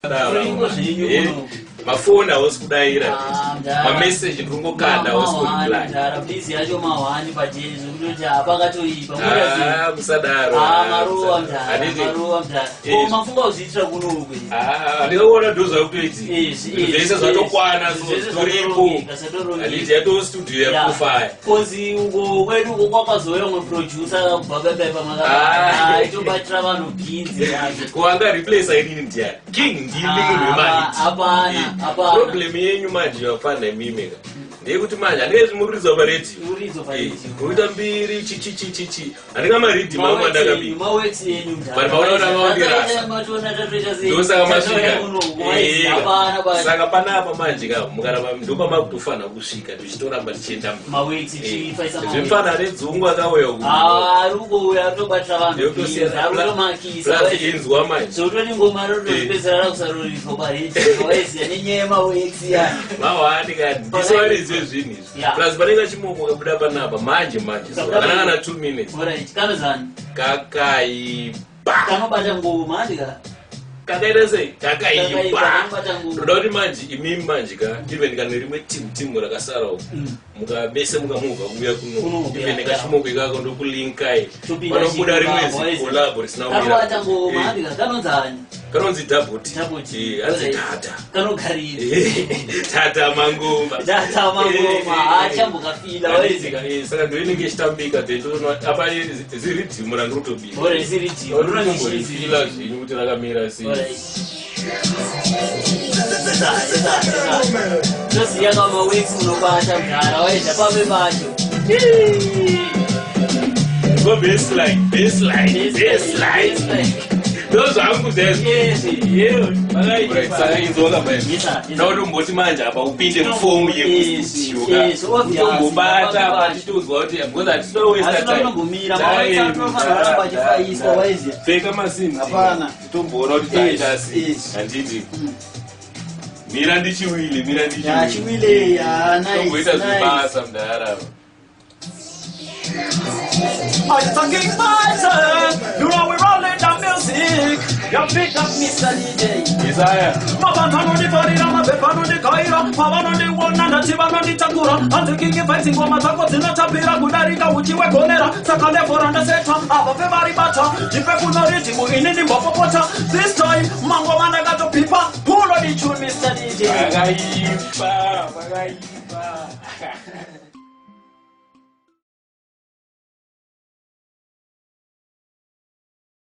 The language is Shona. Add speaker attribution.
Speaker 1: Muringo zvenyu kuno.
Speaker 2: Mafoni hausi kudaira.
Speaker 1: Ah, mdara.
Speaker 2: Mameseji ndiri kungokanda, hausi kureply.
Speaker 1: Mdara, please, yacho mahwani pajezo kutoti hapakatoipa.
Speaker 2: Ah, musadaro.
Speaker 1: Ah, maruwa mdara,
Speaker 2: Handiti-
Speaker 1: maruwa mdara.
Speaker 2: Eh.
Speaker 1: Ko mafunga kuzviitira kuno uku?
Speaker 2: Ah, handikakuona ndo zvakutoiti.
Speaker 1: Izvi, izvi,
Speaker 2: Zvese zvatokwana,
Speaker 1: izvi,
Speaker 2: so
Speaker 1: zvese
Speaker 2: toripo.
Speaker 1: zvatorongeka, zvatorongeka.
Speaker 2: Handiti yatoo studio yakufaya.
Speaker 1: Kozi uko kwedu uko kwakazouya umwe producer kubva paipai.
Speaker 2: Ah.
Speaker 1: Pamakaaitobatira vanhu bhinzi yake.
Speaker 2: Ko anga replace inini ndiani? King ndimi munhu wemahiti.
Speaker 1: Hapana, hapana.
Speaker 2: Problem yenyu manje vafana imimeka ndeyekuti manje handinge muridzo paredhiyo.
Speaker 1: Muridzo paredhiyo.
Speaker 2: Kuita mbiri chichichichichi, handinga maridhi mangu andakabika.
Speaker 1: Maworks enyu.
Speaker 2: Vanhu vaona maondirasa. Ndosaka masvika.
Speaker 1: Hapana basi.
Speaker 2: Saka panapa manje ka mukaramba ndopamakutofanira kusvika tichitoramba tichienda.
Speaker 1: Maworks tichifaisa.
Speaker 2: Zvemufana redzungu akauya uku.
Speaker 1: Ari ukouya atobatira vanhu bhinzi, ari kutomakisa.
Speaker 2: Plus inzwa manje.
Speaker 1: Zvototi ngoma rotopedzera rakusaroriswa paredhiyo, waiziya, nenyaya yemaworks ya.
Speaker 2: Mawani ka ndisiwaridze zvinhu izvi. Plus panenge chimoko kabuda panapa manje manje, so
Speaker 1: Kabuda
Speaker 2: kana
Speaker 1: panapa.
Speaker 2: kana 2 minutes.
Speaker 1: Alright, kanozani?
Speaker 2: Kakaipa.
Speaker 1: Kanobata ngoma andika.
Speaker 2: Kakaita sei?
Speaker 1: Kakaipa,
Speaker 2: Kakaipa.
Speaker 1: kanobata ngoma.
Speaker 2: Ndoda kuti manje imimi manje ka even kana rimwe team rakasara uku, mukabese mukamuvha kuuya kuno,
Speaker 1: Kuno,
Speaker 2: even kachimoko ikako ndokulinkai.
Speaker 1: Topinda.
Speaker 2: Panobuda rimwe
Speaker 1: Chikwambo,
Speaker 2: zikolabo risina
Speaker 1: Kanobata ngoma.
Speaker 2: kumira.
Speaker 1: Andika kanonzani?
Speaker 2: Kanonzi Double T.
Speaker 1: Double T.
Speaker 2: Eh, hanzi
Speaker 1: Alright.
Speaker 2: Tata.
Speaker 1: Kanogarira.
Speaker 2: Tata mangoma.
Speaker 1: Tata mangoma, achambokafila waizi.
Speaker 2: Handiti, saka ndo inenge ichitambika, then totoona apa ziridhimu randinotobika.
Speaker 1: Alright, ziridhimu.
Speaker 2: Rinotomborifila zvenyu kuti rakamira sei.
Speaker 1: Alright. Toziya kamaworks munobata mudhara, waizha pamwe pacho.
Speaker 2: Go baseline, baseline, baseline. Ndozvangu zvezvo. Saka inzwa
Speaker 1: Yes, sir, yes, sir.
Speaker 2: nautomboti manje apa upinde mufomu yekustudio.
Speaker 1: Yes, obvious.
Speaker 2: Utombobata apa tichitozwa kuti because hatisina waste
Speaker 1: Hatina
Speaker 2: time.
Speaker 1: kutombomira, maworks anofanira kuramba achifaiswa, waiziya.
Speaker 2: Pfeka masimbi.
Speaker 3: Hapana.
Speaker 2: Titomboona kuti taita
Speaker 3: Yes,
Speaker 2: sei.
Speaker 3: yes.
Speaker 2: Handiti mira ndichiwile, mira.
Speaker 3: Ya,
Speaker 2: Ndichiwile.
Speaker 3: chiwile ya, nice,
Speaker 2: Tomboita
Speaker 3: nice.
Speaker 2: zvibasa mudhara.
Speaker 4: It's a King Bison. You know we rolling the music. You pick up
Speaker 1: Mr. DJ.
Speaker 2: Isaya.
Speaker 4: Mavanhu anondifarira, mapepa anondikaira, pavanondiona ndati vanonditakura. Hanzi King Vibes, ngoma dzako dzinotapira kudarika uchi hwegonera. Saka level randaseta avafe varibata. Ndipe kuno ridhimu ini ndimbopopota. This time mangoma ndakatopipa. Pull the tune, Mr. DJ.
Speaker 2: Vakaipa, vakaipa.